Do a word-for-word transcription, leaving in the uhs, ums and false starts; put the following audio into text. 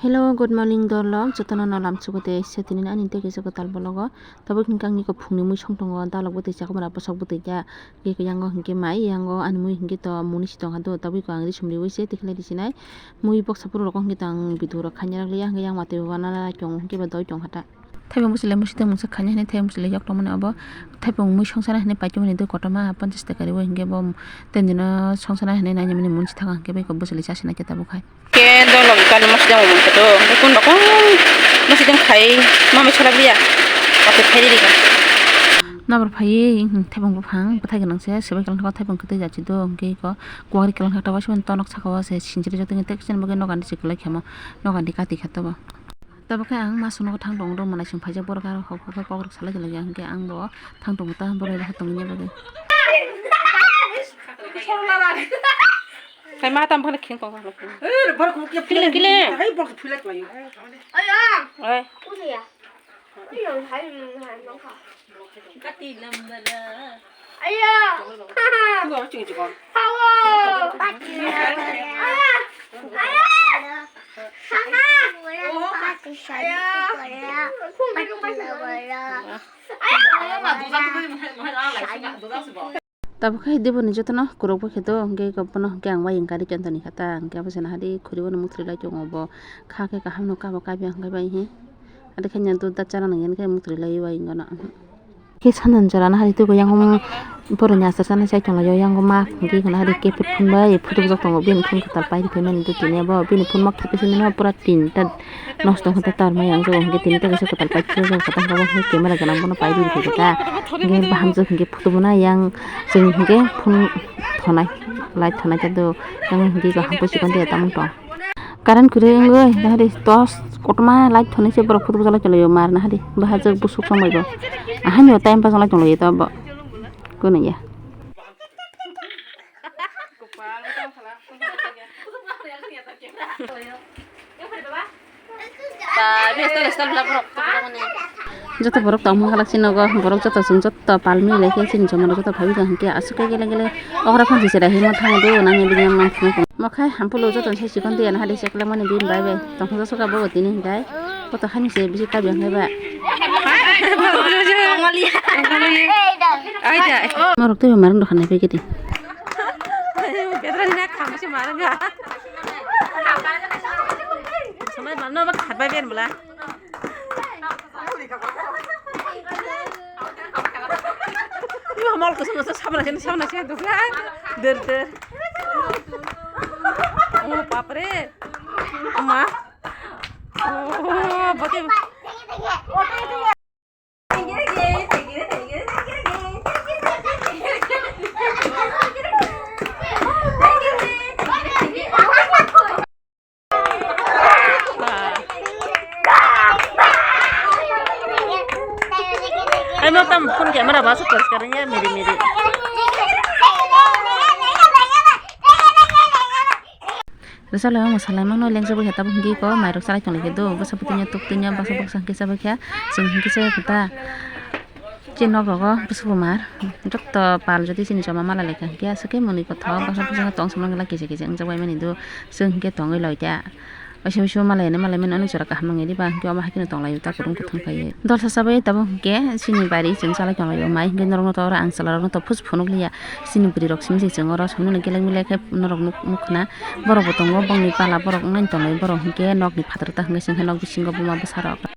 Hello, good morning, dorlok. Jotono no lamsugo de se tini ani tei kisa kwtal bologo. Tabuk hinkhe ang niko phungni mui song tongo, dalok bwtwi chakwmara bwsok bwtwi ya. Niko yango hinkhe mai, yango ani mui hinkhe to muni si tongkha do, tabuk ko ang ri sumri wi se tikhlai di sinai. Mui boksa phuru rok hinkhe to ang video rok khaina rwkliya, hinkhe yang watwi wana chong hinkhe ba doi tongkha ta. Thaibung bwswlai musi tong mungsa khaina hinwi thaibung bwswlai yok tongmani obo. Thaibung mui songsana hinwi paitwmani do kotorma ponchash taka riwi hinkhe bo tendino songsana hinwi nainani muni si thangkha hinkhe bai ko bwswlai chasina khe tabuk hai. Khe dolok kani masida mung khato, hwnkhe kun rokong masida khai, mamai sora biya, ate phairi rikha. Nabor phaiwi, hmm, thaibung buphang bwthai gwnang se, swbai kwlwng thangkha thaibung kwtwi jachi do, hwnkhe iko kwrwi kwlwng thangkha tabuk se tonok saka o se sinchiri jotoni tek chen bagwi nokan se kwlai khamo, nokan di kati kha tobo. Tabuk khe ang masuk nogo thang tongo, rw manai chwng phaijak borok aro hok hok khe kok rok salai tonglaikha, hwnkhe ang bo thang tongo ta borok rok tongna bagwi. Hai ma tam phano kheng kong kong. Eh, borok khe kiling, kiling. Hai borok philak layo. Oi. Aya. Aya. Hawa. Aya. Aya. Aya. Aya. Tabuk khe diboni jotono kwrwk bai khe do, hwnkhe bono hwnkhe ang bai wngkha ri chondoni kha ta, hwnkhe abo se nahadi khuri bono muthri lai tongo bo, kha khe kaham no kabo kabya hwnkhe bai hi, adi khe nang dudar chana nang yani khe muthri lai bai wngkha na. Khe sandan jora nahadi tugo yang boroni achar sana sai tonglaio, yang ma hwnkhe nahadi khe phut phun bai photo bujak tongo, bini phun kwtal pai rikhe mani do tini abo, bini phun ma khe pisi mano pura tinta. Nosto hwnkhe tar maya wngjago hwnkhe tini tei kaisa kwtal pai phiyajak, kwtal hwnkhe bo hwnkhe camera gwnang bono pai rikha ta. Hwnkhe bahamjwk hwnkhe photo bono yang chwng hwnkhe phone thonai, light thonai ta do. Yang hwnkhe kaham pui chikon de tamung tong. Current kwrwi wngwi nahadi torch kotorma light thonai se borok photo bwchalai tonglaio mar nahadi bahajwk busuk somoi bo. Ahaino time pass wnglaio to bo. Kwnwi ya. Joto borok tongma khalak si nogo, borok joto chwng joto pal mili lai khe chini joma rok joto phaiwi tong hwnkhe aswk khe gele gele okra phan se cherai himo thango do nang bini yang mang phano. Mokhai hampolo joto sai chikon de nahadi se kwlangmani bini bai bai tongthok jasa kha bo tini hwnkhe. Koto hani se bisi kabi ang ba. Norok tei marang dokan nai pegedi. Bedra ni kham se marang ga. Samai manno ba khat bai ben bla. Ima mol kusum kusum sabna sini sabna sini dukha. Der der. Oh bapre. Ma. Oh, bote. Ano tam phone camera ba su poriskar ya miri miri. Rwchapla omo salai mano lengsa bwkha tabuk hwnkhe iko mairok salai tonglaikha do bwsa bwtwino tuktwino baksa baksa hwnkhe chabaikha chwng hwnkhe chabaikha ta. Chini nok rogo bwswk bumar jotto pal jodi chini joma mala laikha hwnkhe aswk khe mwnwi kothok baksa baksa tong samani kisa kisa wngjak bai mani do chwng hwnkhe tongwi loikha. Waisa waisa malai ani malai mani onek jora kaham nangya diba hwnkhe omo hai kheno tonglaio ta kwrwng kwthwng khaiwi. Dol sa chabai tabuk hwnkhe chini bari chwng salai tonglaio mai hwnkhe norokno to oro ang chwla rokno to phus phunukliya. Chini bwrwi rok simi se chwng oro simi no gelek melek khe norok nuk nuk khna. Borok bo tongo bongni pala borok wngnai tonglaio borok hwnkhe nokni phataro ta hwnkhe chwng khe nok bisingo buma bwsa rok.